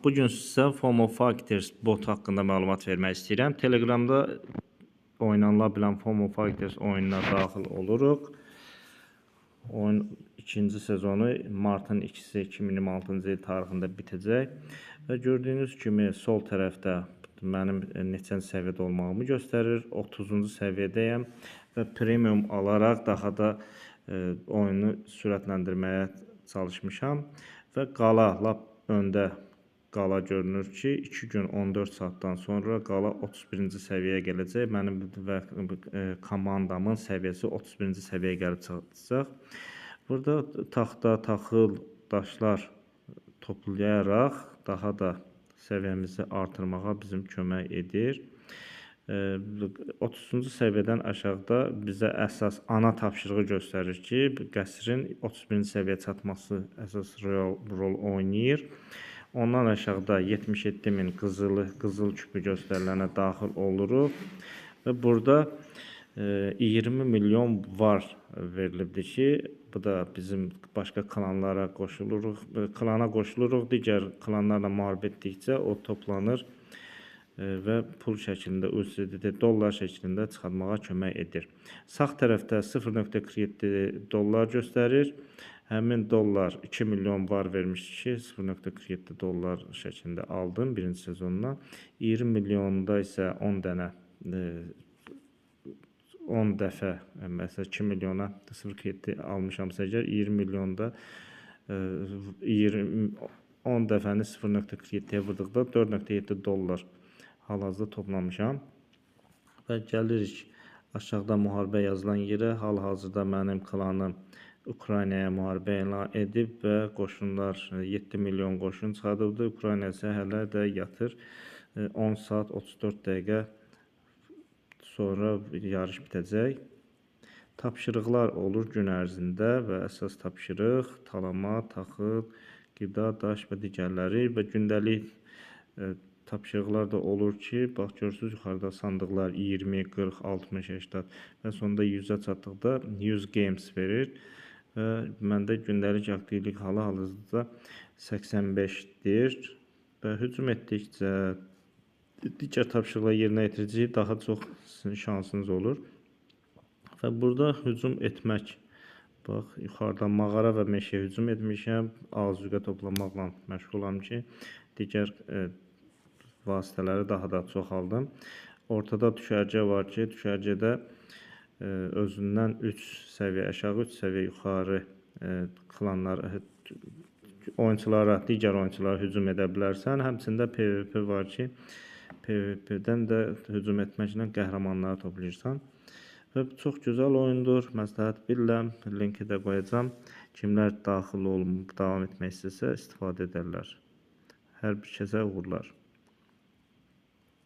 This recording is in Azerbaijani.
Bu gün sizə FOMO Fighters bot haqqında məlumat vermək istəyirəm. Telegramda oynanıla bilən FOMO Fighters oyununa daxil oluruq. Oyun ikinci sezonu martın 2-si 2026-cı il tarixində bitəcək. Və gördüyünüz kimi sol tərəfdə mənim neçənci səviyyədə olmağımı göstərir. 30-cu səviyyədəyəm və premium alaraq daha da oyunu sürətləndirməyə çalışmışam. Və qala lap öndə qala görünür ki, 2 gün 14 saatdan sonra qala 31-ci səviyyəyə gələcək. Mənim və komandamın səviyyəsi 31-ci səviyyəyə gəlib çatacaq. Burada taxta, taxıl, daşlar toplayaraq daha da səviyyəmizi artırmağa bizim kömək edir. 30-cu səviyyədən aşağıda bizə əsas ana tapşırığı göstərir ki, qəsrin 31-ci səviyyəyə çatması əsas rol oynayır. Ondan aşağıda 77.000 qızıl küpü göstərilənə daxil oluruq və burada 20 milyon var verilibdir ki, bu da bizim başqa klanlara qoşuluruq, klana qoşuluruq, digər klanlarla müharibə etdikcə o toplanır və pul şəklində USDT dollar şəklində çıxartmağa kömək edir. Sağ tərəfdə 0.47 dollar göstərir. Həmin dollar 2 milyon var vermiş ki, 0.47 dollar şəklində aldım birinci sezondan. 20 milyonda isə 10 dənə 10 dəfə, məsələn 2 milyona 0.47 almışamsa əgər 20 milyonda 10 dəfəni 0.47-yə vurduqda 4.7 dollar hal-hazırda toplamışam. Və gəlirik aşağıda müharibə yazılan yerə. Hal-hazırda mənim klanım Ukraynaya müharibə elan edib və qoşunlar 7 milyon qoşun çıxardıbdır. Ukrayna isə hələ də yatır. 10 saat 34 dəqiqə sonra yarış bitəcək. Tapşırıqlar olur gün ərzində və əsas tapşırıq talama, taxıl, qida, daş və digərləri və gündəlik tapşırıqlar da olur ki, bax görürsünüz yuxarıda sandıqlar 20, 40, 60, 80 və sonda 100-ə çatdıqda 100 games verir. Və məndə gündəlik aktivlik halı hal-hazırda 85-dir və hücum etdikcə digər tapşırıqlar yerinə yetirəcək daha çox sizin şansınız olur. Və burada hücum etmək, bax yuxarıda mağara və meşəyə hücum etmişəm, azuqə toplamaqla məşğulam ki, digər vasitələri daha da çoxaldım. Ortada düşərgə var ki, düşərgədə özündən 3 səviyyə aşağı, 3 səviyyə yuxarı klanlar, oyunçulara, digər oyunçulara hücum edə bilərsən. Həmçində PvP var ki, PvP-dən də hücum etməklə qəhrəmanları toplayırsan. Və çox gözəl oyundur. Məsləhət bilirəm. Linki də qoyacağam. Kimlər daxil olub davam etmək istəsə istifadə edərlər. Hər bir kəsə uğurlar.